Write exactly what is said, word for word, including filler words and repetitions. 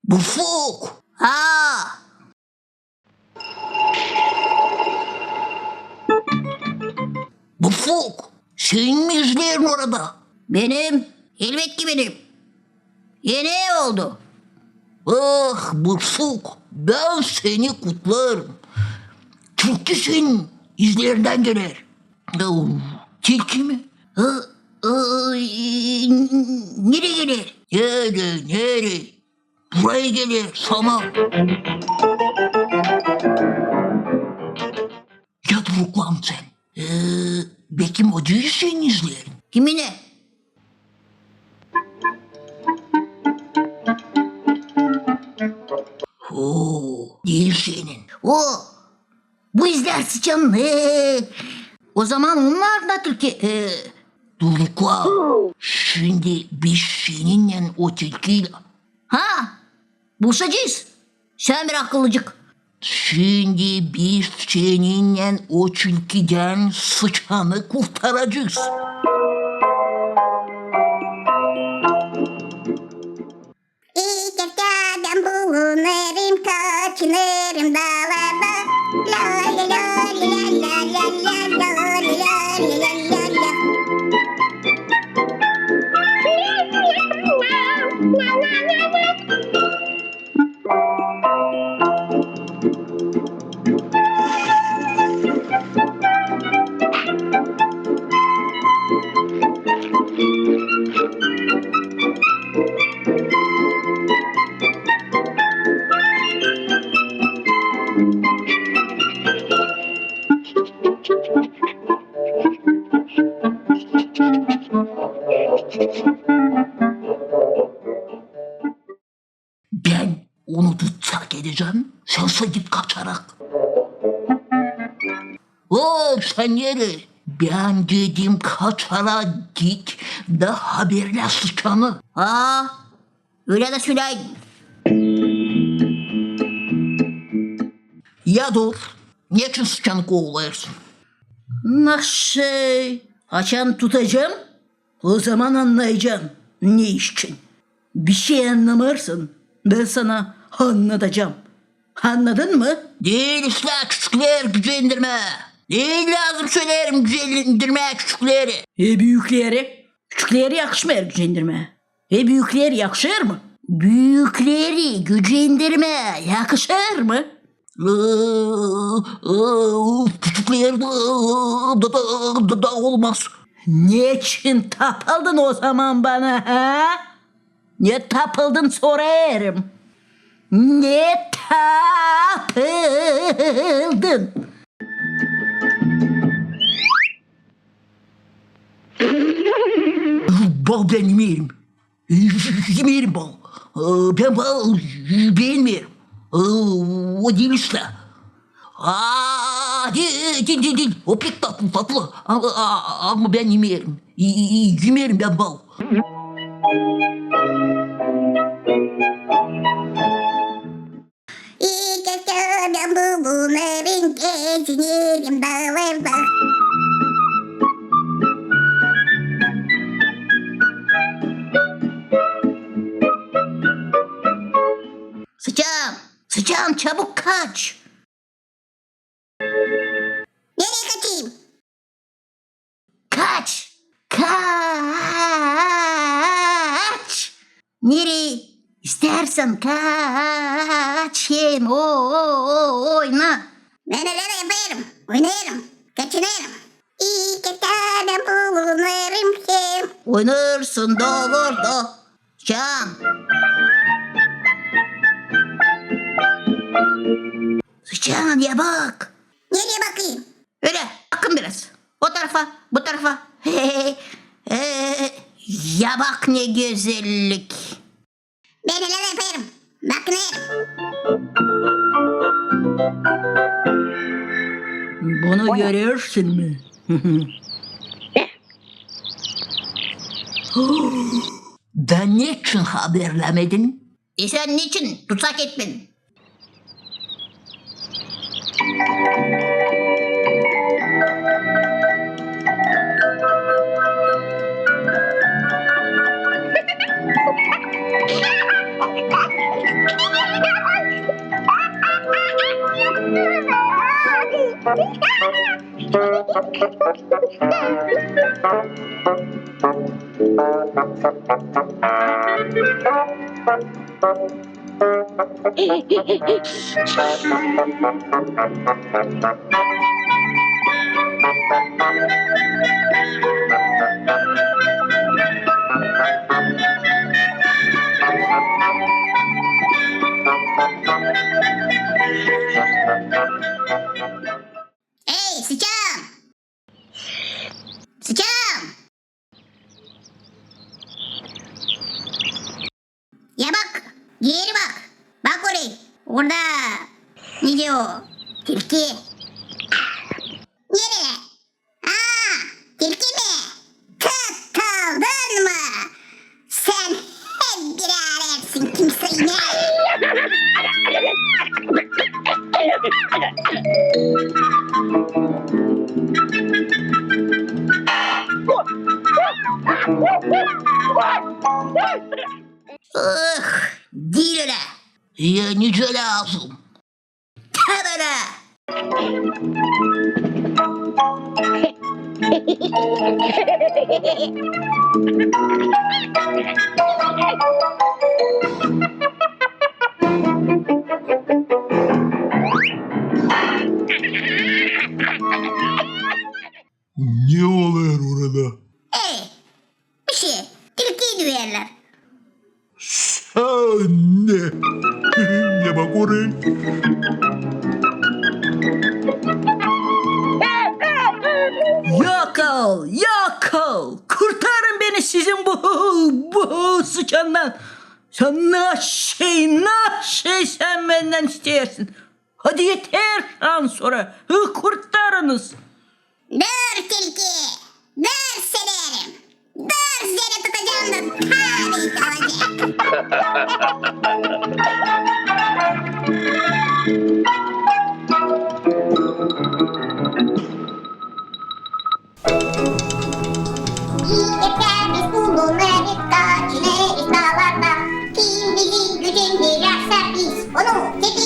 Bursuk! Ha! Bursuk, senin mi izlerin orada? Benim, elbetki benim. E, ne oldu? Ah, Bursuk, bän seni kutlarım. Tilki senin izlerindän geler. Au, tilki mi? Aa, aa, e, n-, neredä geler? Neredä, neredä? Buraya geler, sana. Ya dur, uklan, sän. Ee, bekim o diil senin izlerin? Kimin? Oo, diil senin. O, bu izlär sıçan. Ee, o zaman onun ardında tilki. Ee, dur, uklan. Şindi biz seninnän o tilkiylä. Ha? Buluşacez. Sän bir akıllıcık. Şindi biz seninnän o tilkidän sıçanı kurtaracez. İlk kertedän bulunêrım, kaçınêrım daalarda. Lay, lay, lay, lay. Bän onu tutsak edecäm, sän sä git kaçarak. O, sän neredä? Bän dedim, kaçarak git da haberlä sıçanı. Aa, ölä dä söläydin. Ya dur, neçin sıçanı kovalêêrsın? Nasıl? Açan tutacam, o zaman annayacam, ne için. Bişey annamêêrsın, bän sana annadacam. Annadın mı? Diil islää küçükleri gücendirmää. Diil lääzım söleerim gücendirmää küçükleri. E, büükleri? Küçükleri yakışmêêr gücendirmää. E, büükleri yakışêr mı? Büükleri gücendirmää yakışêr mı? Ee, ee, küçükleri da, da, da, da, da olmaz. Neçin tapıldın o zaman bana, ha? Ne tapıldın, sorêrım. Ne tapıldın? Bal bän imeerim. İmeerim bal. Ee, bän bal beenmeerim. Ee, o diil islää. Aa, diil, diil, diil, diil. O pek tatlı, tatlı. Ama, a-, ama bän imeerim. İ-, i-, imeerim bän bal. İlk kertedän bulunêrım, gezinerim daalarda. Sıçan, sıçan, çabuk kaç! Nereyi kaçayım? Kaç! Kaç! Nereyi isteersin kaç hem o-, o-, o-, oyna. Bän ölä dä yapêrım, oynêêrım, kaçınêrım. İlk kertedän bulunêrım hem. Oynêêrsın daalarda. Sıçan! Sıçan, ya bak! Nereyi bakayım? Ölä, bakın biraz. O tarafa, bu tarafa. Ee, ya bak ne gözellik. Bän ölä dä yapêrım. Bakın. Bunu görersin mi? Da neçin haberlämedin? E, sän neçin tutsak etmedin? Ey, sıçan! Sıçan! Ya bak, geeri bak. Bak orayı. Orada ne diyor o? Tilki. Neredä? Aa, tilki mi? Tutuldun mu? Sän hep bir ararsin kimseyi. Oh, diil ölä. Ya nicä lääzım? Tabana! Ne olêr orada? E, bişey, tilkiyi düverlär. Sän ne? Ne bak orayı? Yakal, yakal! Kurtarın beni sizin bu, bu sıçandan! Sän ne şey, ne şey sän bendän isteersin? Hadi yeter şansora, kurtarınız! Dur, tilki, dur, söleerim. Dur, seni tutacam da tabii kalacek. İi ki biz bulunêrız, kaçınêrız daalarda. Kim bizi gücendirärse, biz onu çekeriz.